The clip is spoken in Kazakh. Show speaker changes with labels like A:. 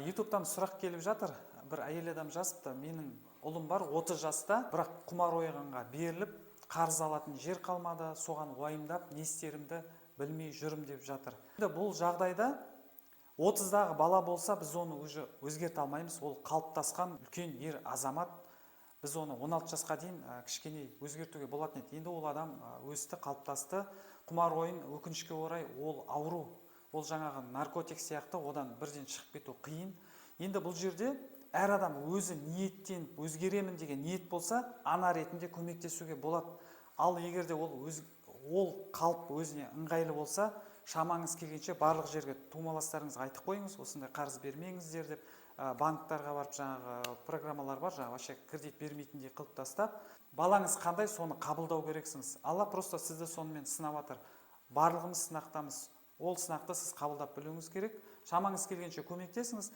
A: Ютубтан сұрақ келіп жатыр. Бір әйел адам жазыпты: «Менің ұлым бар, 30 жаста, бірақ құмар ойынға беріліп, қарыз алатын жер қалмады, соған уайымдап, не істерімді білмей жүрмін», – деп жатыр. Енді бұл жағдайда 30-дағы бала болса, біз оны уже өзгерте алмаймыз. Ол қалыптасқан үлкен ер азамат. Біз оны 16 жасқа дейін кішкене өзгертуге болатын еді. Енді ол адам өсті, қалыптасты. Құмар ойын, өкінішке орай, ол ауру, ол жаңағы наркотик сияқты, одан бірден шығып кету қиын. Енді бұл жерде әр адам өзі ниеттеніп, өзгеремін деген ниет болса, ана ретінде көмектесуге болады. Ал егер де ол өз, ол қалып, өзіне ыңғайлы болса, шамаңыз келгенше барлық жерге, тумаластарыңызға айтып қойыңыз, осындай қарыз бермеңіздер деп. Банктарға барып, жаңағы программалар бар, жаңағы вообще кредит бермейтіндей қылып тастап, балаңыз қандай, соны қабылдау керексіңіз. Алла просто сізді сонымен сынап жатыр. Барлығымыз сынақтамыз. Ол сынақты сіз қабылдап білуіңіз керек. Шамаңыз келгенше көмектесіңіз.